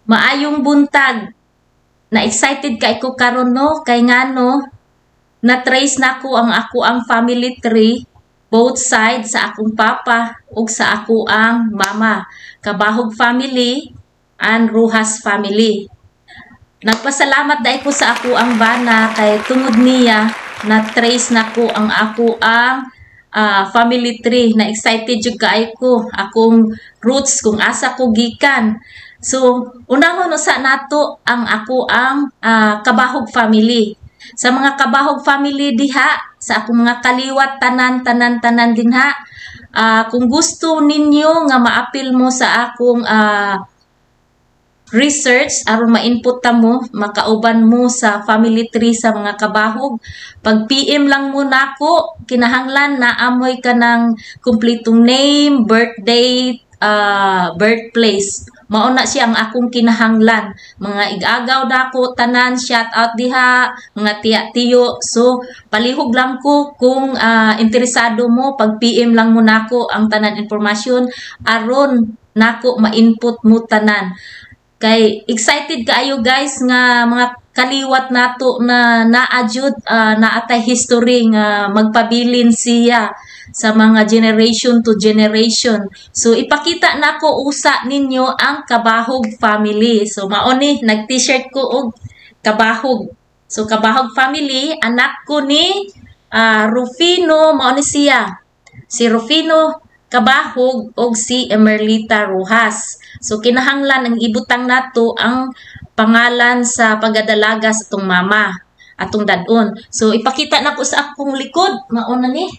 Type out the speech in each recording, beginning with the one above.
Maayong buntag. Na excited kay ko karon, no, kay ngano na-trace nako ang ako ang family tree, both sides, sa akong papa ug sa ako ang mama. Kabahog family and Rojas family. Nagpasalamat dai ko sa ako ang bana kay tungod niya na trace nako ang ako ang family tree. Na excited jud kaayo ko akong roots, kung asa ko gikan. So, unahon usa nato ang ako ang Kabahog family. Sa mga Kabahog family diha, sa akong mga kaliwat tanan, tanan, tanan dinha, kung gusto ninyo nga maapil mo sa akong research aron ma-input ta mo, makauban mo sa family tree sa mga Kabahog, pag PM lang mo nako. Kinahanglan na amoy ka ng kumpletong name, birth date, birthplace. Mao na siya ang akong kinahanglan. Mga igagaw dako tanan, shout out diha, mga tiya-tiyo. So palihog lang ko kung interesado mo, pag PM lang mo nako ang tanan impormasyon aron nako ma-input mo tanan. Kay excited kaayo, guys, nga mga kaliwat nato na naa jud naatay history nga magpabilin siya sa mga generation to generation. So ipakita nako usa ninyo ang Kabahog family. So mao ni nag T-shirt ko og Kabahog. So Kabahog family, anak ko ni Rufino, mao ni siya. Si Rufino Kabahog og si Emerlita Rojas. So kinahanglan ang ibutang nato ang pangalan sa pagadalaga sa atong mama, atong dadon. So ipakita nako sa akong likod, mao na ni.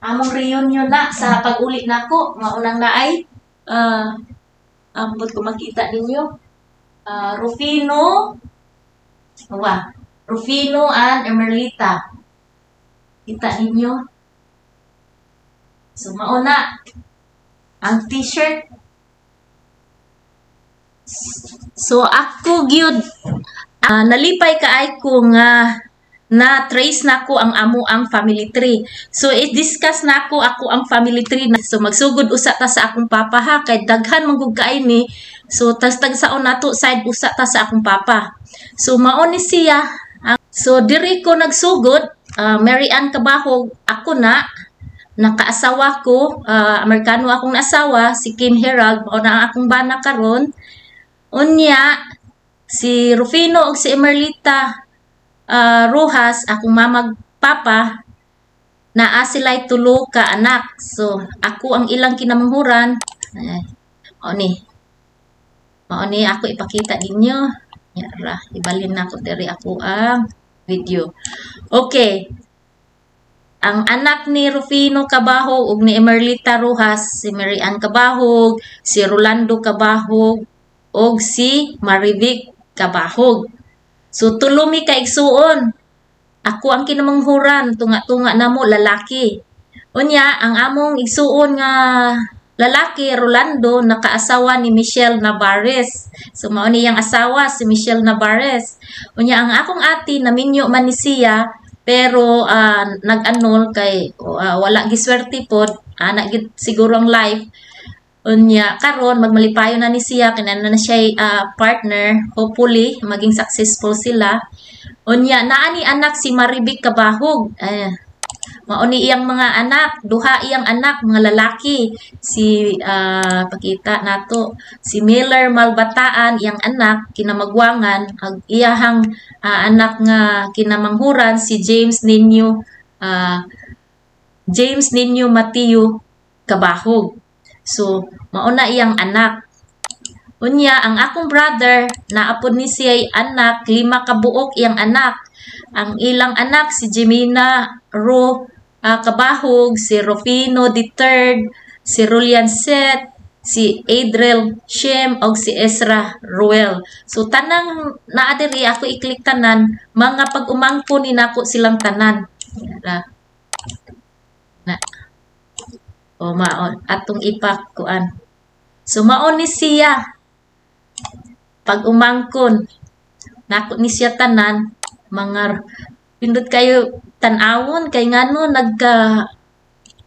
Among reunion na sa pag-uli nako, mao nang naay ambot ko makita ninyo. Rufino, wa, Rufino and Emerlita. Kita ninyo. So mao na ang T-shirt. So ako gyud nalipay kaay ko nga na trace nako ang amo ang family tree. So i-discuss nako ako ang family tree. So magsugod usa ta sa akong papa ha, kay daghan man gud kaay ni. So tas tagsaon nato side usa ta sa akong papa. So mao ni siya. So diri ko nagsugod, Mary Ann Cabahog, ako na nakaasawa ko, Amerikano akong asawa, si Kim Herald, mao na ang akong bana karon. Unya, si Rufino ug si Emerlita Rojas, akong mamag papa, naa sila'y tulo ka anak. So, ako ang ilang kinamanghuran. Ay, mao ni. Mao ni ako ipakita ninyo. Yara, ibalin na ako diri ako ang video. Okay. Ang anak ni Rufino Cabahog ug ni Emerlita Rojas, si Mary Ann Cabahog, si Rolando Cabahog, ug si Marivic Cabahog. So tulo mi ka igsuon. Ako ang kinamanghuran, tunga-tunga namo lalaki. Unya, ang among igsuon nga lalaki, Rolando, nakaasawa ni Michelle Navarez. So mao ni iyang asawa si Michelle Navarez. Unya, ang akong ate, naminyo man ni siya pero nag-annul kay wala giswerte pod, ana gid siguro ang life. Unya karon magmalipayon na ni siya kay naa na siya partner, hopefully maging successful sila. Unya naa ni anak si Marivic Cabahog. Eh, mao ni iyang mga anak, duha iyang anak mga lalaki. Si pakita nato si Miller Malbataan, iyang anak kinamagwangan, ag iyahang anak nga kinamanghuran si James Ninyo Mateo Cabahog. So mao na iyang anak. Unya ang akong brother, naapod ni siya anak, lima ka buok iyang anak. Ang ilang anak si Jimena Ro Cabahog, si Rufino the Third, si Rulian Seth, si Adriel Shem og si Ezra Ruel. So tanang naa diri, ako i-click tanan, mga pag-umangko ni nako silang tanan. Na. Na. O maon atong ipakuan. So mao ni siya pag umangkon nako ni siya tanan, mga pindot kayo tan-awon kay ngano nagka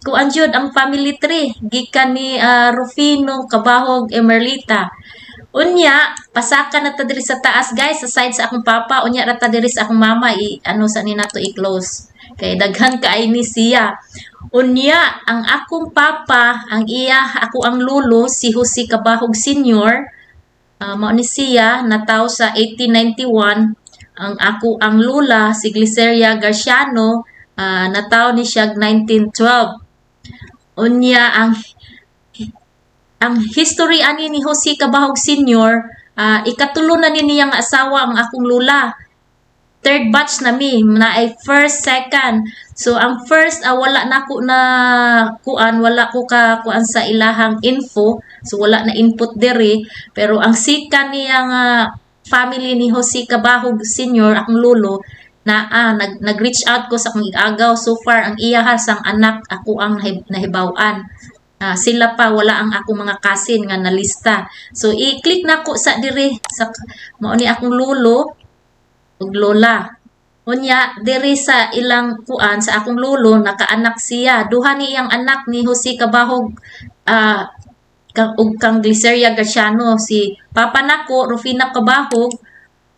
kuan jud ang family tree gikan ni Rufino Cabahog Emerlita. Unya, pasaka na ta diri sa taas, guys, sa side sa akong papa, unya ra ta diri sa akong mama, i ano sa ni nato i-close. Kay daghan kaay ni siya. Unya, ang akong papa, ang iya, ako ang lolo, si Jose Cabahug Sr., mao ni siya, nataw sa 1891. Ang ako ang lola, si Gliceria Garciano, nataw ni siya 1912. Unya, ang history ani ni Jose Cabahug Sr., ikatulo na ni niyang asawa ang akong lola. Third batch na mi, na ay first, second. So ang first, wala na ko na kuan, wala ko ka kuan sa ilahang info. So wala na input diri, pero ang second niya nga family ni Jose Cabahug Sr., akong lolo, na nag-reach out ko sa akong igagaw. So far ang iya sang anak ako ang nahibaw-an. Sila pa wala ang akong mga cousin nga nalista. So i-click na ko sa diri sa mao ni akong lolo ug lola. Unya diri sa ilang kuan sa akong lolo, nakaanak siya. Duha ni iyang anak ni Jose Cabahug kang ug kang Gliceria Garciano, si papa nako Rufina Cabahug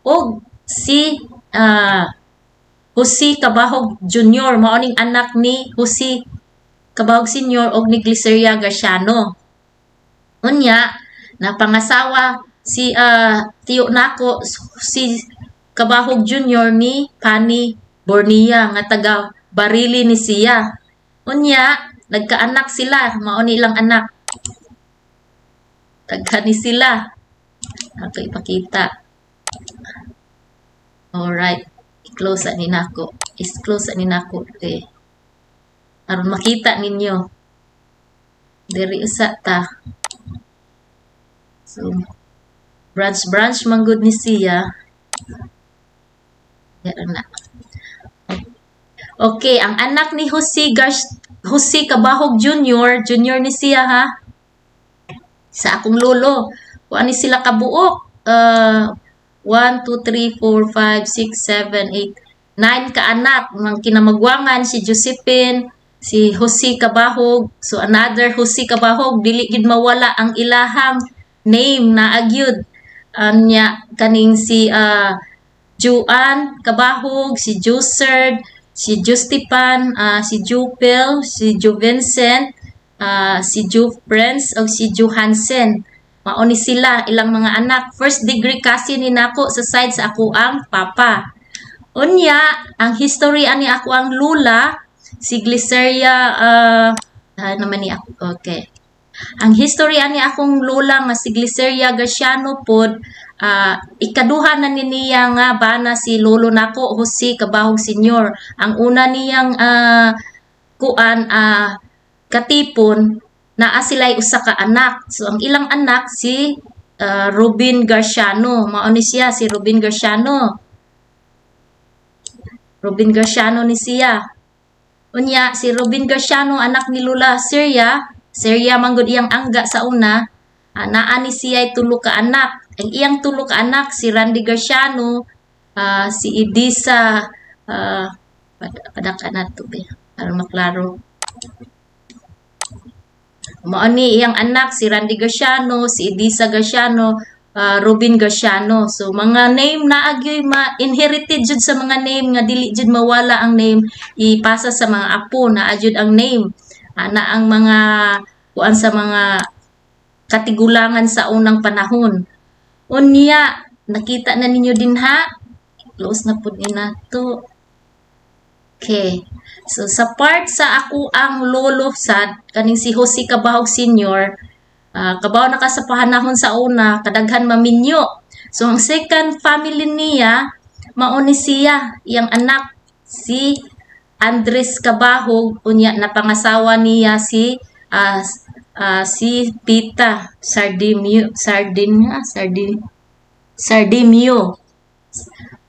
ug si Jose Cabahug Jr., mao ning anak ni Jose Cabahug Sr. og ni Gliceria Garciano. Unya, napangasawa si tiyo nako si Cabahug Jr. ni Fanny Bornia nga taga Barili ni siya. Unya, nagkaanak sila, mao ni ilang anak. Daghan ni sila. Ako ipakita. Alright. I-close ni nako. I-close ni nako eh. Aron makita ninyo. Diri usa ta. So branch branch man gud ni siya. Yan na. Okay, ang anak ni Jose Cabahug Jr., junior ni siya ha. Sa akong lolo. Kuan ni sila kabuok. 1, 2, 3, 4, 5, 6, 7, 8, 9 ka anak. Ang kinamagwangan si Josephine, si Jose Cabahug. So another Jose Cabahug, dili gid mawala ang ilahang name na agyud. Anya kaning si Juan Cabahug, si Juserd, si Justipan, si Jupel, si Juvincent, si Jufrens, o si Johansen. Mao ni sila ilang mga anak. First degree cousin ni nako sa side sa ako ang papa. Unya, ang history ani ako ang lula, si Gliceria, naman ni ako, okay. Ang history ani akong lola nga si Gliceria Garciano pod, ikaduha na ni niya nga bana si lolo nako Jose Cabahug Sr. Ang una niyang kuan katipon, naa sila'y usa ka anak. So ang ilang anak si Robin Garciano. Mao ni siya si Robin Garciano. Robin Garciano ni siya. Unya si Robin Garciano, anak ni Lula Syria, Syria man gud iyang angga sa una, naa ni siya tulo ka anak. Ang iyang tulo ka anak si Randy Garciano, si Edisa, padaka na to be aron maklaro. Mao ni iyang anak si Randy Garciano, si Edisa Garciano, Robin Garciano. So mga name na agyoy ma-inherited jud sa mga name nga dili jud mawala ang name, ipasa sa mga apo na jud ang name. Ana ang mga kuan sa mga katigulangan sa unang panahon. Unya, nakita na ninyo din ha. Close na pud ni nato. Okay. So sa part sa ako ang lolo sad kaning si Jose Cabahug Sr., kabaw na ka sa panahon sa una, kadaghan maminyo. So ang second family niya, mao ni siya, iyang anak si Andres Cabahug, unya napangasawa niya si Pita Sardimio Sardin Sardin Sardimio.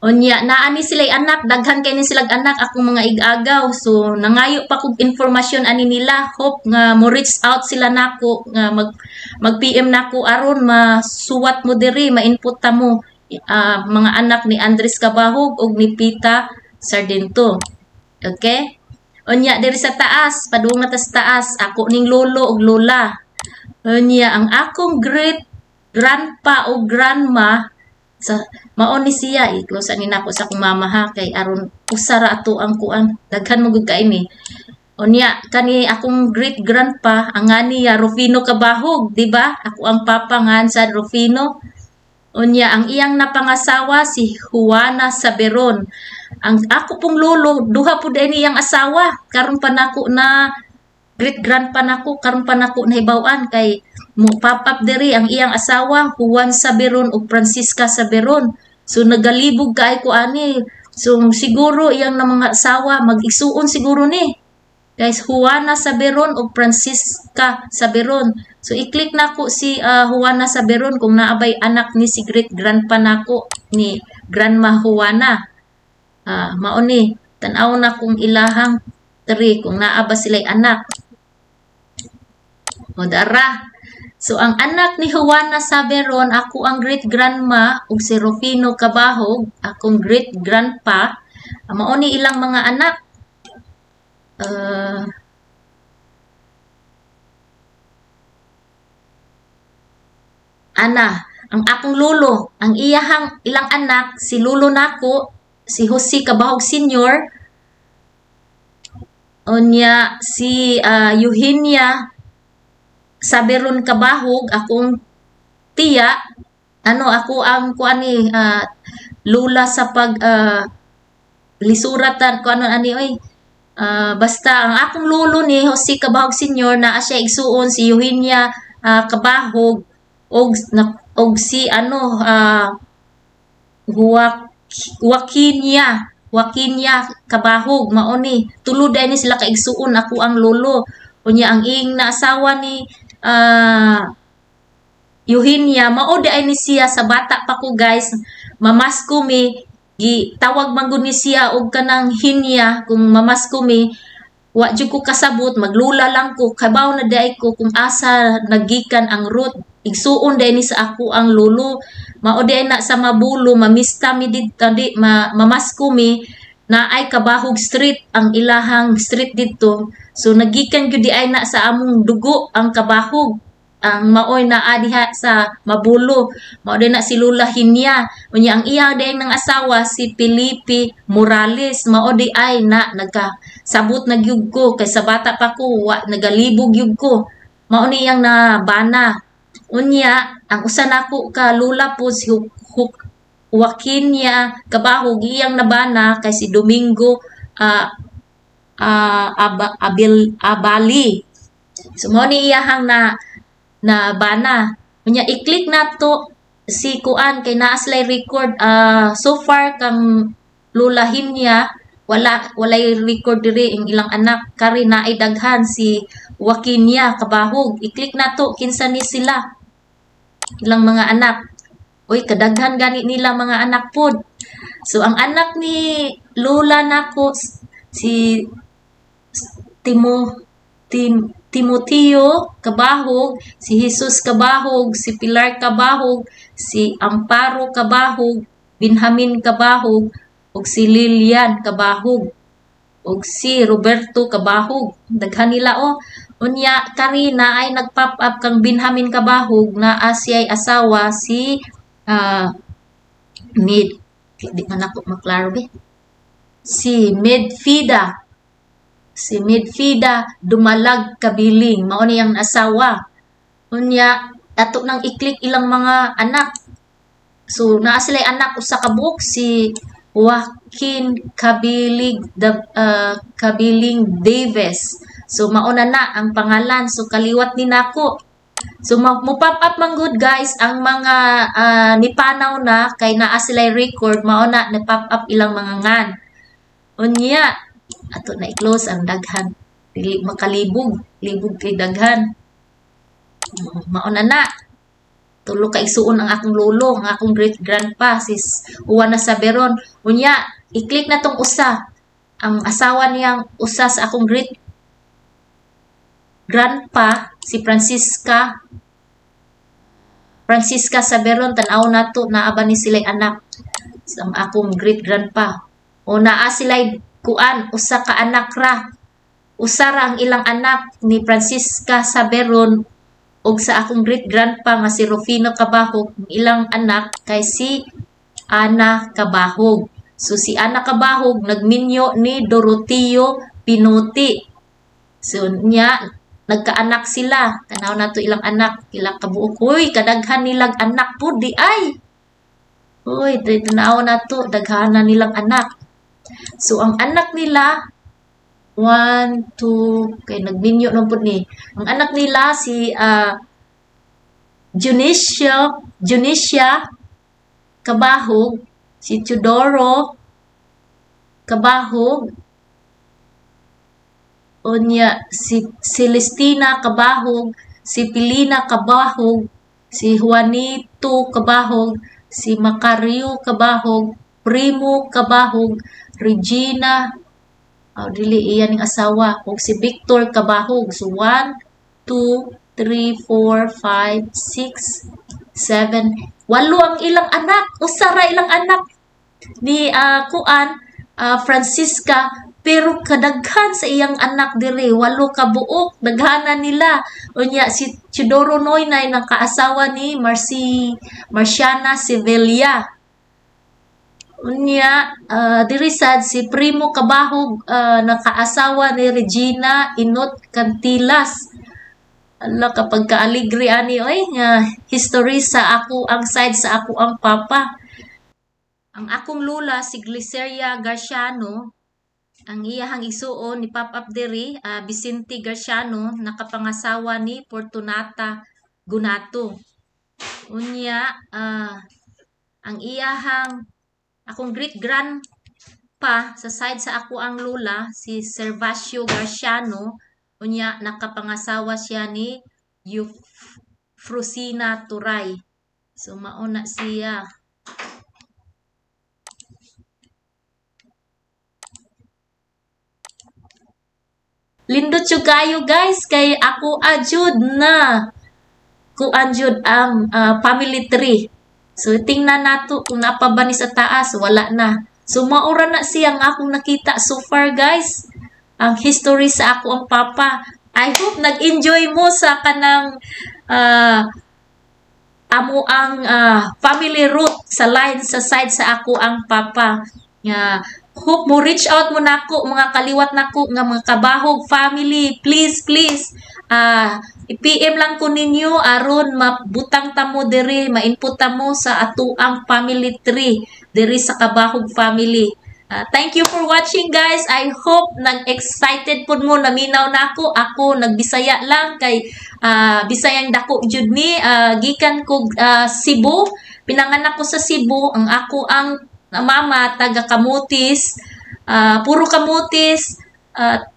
Unya naa ni sila'y anak, daghan kay ni silag anak akong mga igagaw. So nangayo pa kog informasyon ani nila. Hope nga mo reach out sila nako nga mag PM nako aron masuwat mo diri, ma-input ta mo mga anak ni Andres Cabahug ug ni Pita Sardinto. Okay? Unya diri sa taas, padung na ta sa taas, ako ning lolo ug lola. Unya ang akong great grandpa o grandma sa mao ni siya. I-close ani nako sa akong mama ha, kay aron usa ra ato ang kuan, daghan mo gud kay ni. Unya kani akong great grandpa, ang niya Rufino Kabahog, di ba? Ako ang papa ngan sa Rufino. Unya ang iyang napangasawa si Juana Saberon. Ang ako pong lolo, duha pud niyang asawa. Karon pa nako na great grandpa nako, karon pa nako nahibaw-an kay mo pop up diri ang iyang asawa Juan Saberon ug Francisca Saberon. So nagalibog kay ko ani. So siguro iyang na mga asawa mag-igsuon siguro ni. Guys, Juana Saberon ug Francisca Saberon. So i-click nako si Juana Saberon kung naabay anak ni si great grandpa nako ni Grandma Juana. Mao ni, tan-aw na kung ilahang tree kung naa ba sila'y anak. O dara. So ang anak ni Juana Saberon, ako ang great grandma, ug si Rufino Kabahog, akong great grandpa. Mao ni ilang mga anak. Ana, ang akong lolo, ang iyahang ilang anak, si lolo nako, si Jose Kabahog Senior, unya si Eugenia Saberon Kabahog, akong tiya, ano, ako ang kuan ni lula sa pag lisuratan ko ano ani oy. Basta ang akong lolo ni Jose Kabahog Senior naa siya igsuon si Eugenia Kabahog og si ano Joaquinia Kabahog. Mao ni tulo ni sila kaigsuon, ako ang lolo. Unya ang ing na asawa ni Eugenia, mao di ay ni siya sa bata pa ko guys, mamasko mi, gitawag man gud ni siya og kanang hinya. Kung mamasko mi, wa jud ko kasabot, maglula lang ko, kabaw na di ay ko kung asa nagikan ang root. Igsuon di ni sa ako ang lolo, mao di ay na sa Mabulo, mamista mi didto, di mamasko mi, na ay Kabahog Street ang ilahang street didto. So nagikan gyud di ay na sa among dugo ang Kabahog, ang maoy naa diha sa Mabulo. Mao di na si Lula Hinya. Unya ang iya di ng asawa si Felipe Morales, mao di ay na nagkasabot na gyud ko kay sa bata pa ko wa nagalibog gyud ko. Mao ni iyang nabana. Unya ang usa nako ka lula po si Joaquinia Kabahog, iyang nabana kay si Domingo Abali. So mao ni iyahang na bana. Unya i-click nato si kuan kay naa sila'y record. So far kang lulahin niya walay record diri ang ilang anak. Kari naay daghan si Joaquinia Kabahog. I-click nato kinsa ni sila ilang mga anak. Uy, kadaghan gani nila mga anak pod. So ang anak ni lola nako si Timoteo Kabahog, si Jesus Kabahog, si Pilar Kabahog, si Amparo Kabahog, Benjamin Kabahog, ug si Lilian Kabahog, ug si Roberto Kabahog. Daghan nila oh. Unya kari na ay nag-pop up kang Benjamin Kabahog na siya'y asawa si Mid, di man ako maklaro be. Si Medfida. Si Medfida Dumalag Kabiling, mao niyang asawa. Unya ato nang i-click ilang mga anak. So naa sila'y anak usa ka buok, si Joaquin Kabiling Kabiling Davis. So mao na na ang pangalan. So kaliwat ni nako. So mo pop up man good guys ang mga nipanaw na kay naa sila'y record, mao na ni pop up ilang mga ngan. Unya ato na i-close ang daghan, dili makalibog, libog kay daghan. Mao na na. Tulo ka igsuon ang akong lolo, ang akong great grandpa si Juana Saberon. Unya i-click na tong usa, ang asawa niyang usa sa akong great grandpa si Francisca Saberon. Tan-aw nato naa ba ni sila'y anak ang akong great grandpa. O naa sila'y kuan, usa ka anak ra. Usa ra ang ilang anak ni Francisca Saberon Ug sa akong great grandpa nga si Rufino Cabahug, ilang anak kay si Ana Cabahug. So si Ana Cabahug nagminyo ni Doroteo Pinuti. So niya nagkaanak sila. Tanaw nato ilang anak, ilang kabuok. Uy, kadaghan nilang anak pud di ay. Uy, tanaw nato daghanan nilang anak. So ang anak nila 1, 2, kay nagminyo nung pud ni. Ang anak nila si Dionisia Cabahug, si Teodoro Cabahug, unya si Celestina Cabahug, si Pilina Cabahug, si Juanito Cabahug, si Macario Cabahug, Primo Cabahug, Regina, oh, dili iyan ning asawa, ug si Victor Cabahug. So 1, 2, 3, 4, 5, 6, 7, 8 ang ilang anak. Usa ra ilang anak ni kuan Francisca, pero kadaghan sa iyang anak diri, 8 ka buok, daghana nila. Unya si Teodoro Noynay nakaasawa ni Marciana Sevilla. Unya diri sad si Primo Cabahug nakaasawa ni Regina Inot Cantilas. Ala, kapag kaaligri ani oy nga history sa ako ang side sa ako ang papa. Ang akong lola si Gliceria Garciano, ang iyahang igsuon ni pop up diri Vicente Garciano, nakapangasawa ni Fortunata Gunato. Unya ang iyahang akong great grandpa sa side sa ako ang lola si Servacio Garciano, unya nakapangasawa siya ni Eufrosina Turay. So mauna siya. Lindot jud kayo guys kay ako ajud na kuan jud ang family tree. So tingnan nato kung napa ba ni sa taas, wala na. So maura na siya ang akong nakita so far guys. Ang history sa ako ang papa. I hope nag-enjoy mo sa kanang amo ang family root sa line sa side sa ako ang papa. Nga hope mo reach out mo nako mga kaliwat nako nga mga Cabahug family. Please, please i-PM lang ko ninyo aron mabutang ta mo diri, ma-input ta mo sa atuang family tree diri sa Cabahug family. Thank you for watching guys. I hope nag-excited pud mo, naminaw nako. Ako nagbisaya lang kay Bisayang dako jud ni, gikan ko Cebu. Pinanganak ko sa Cebu. Ang ako ang mama taga Camotes, puro Camotes.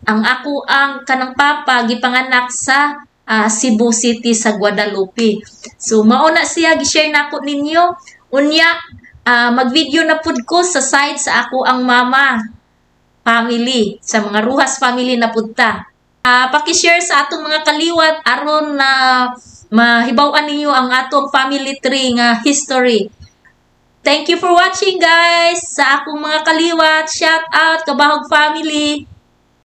Ang ako ang kanang papa gipanganak sa Cebu City sa Guadalupe. So mauna siya, gi-share nako ninyo. Unya mag-video na pud ko sa side sa ako ang mama family, sa mga Rujas family na pud ta. Paki-share sa atong mga kaliwat aron na mahibaw-an ninyo ang atong family tree nga history. Thank you for watching guys. Sa akong mga kaliwat, shout out Cabahug family.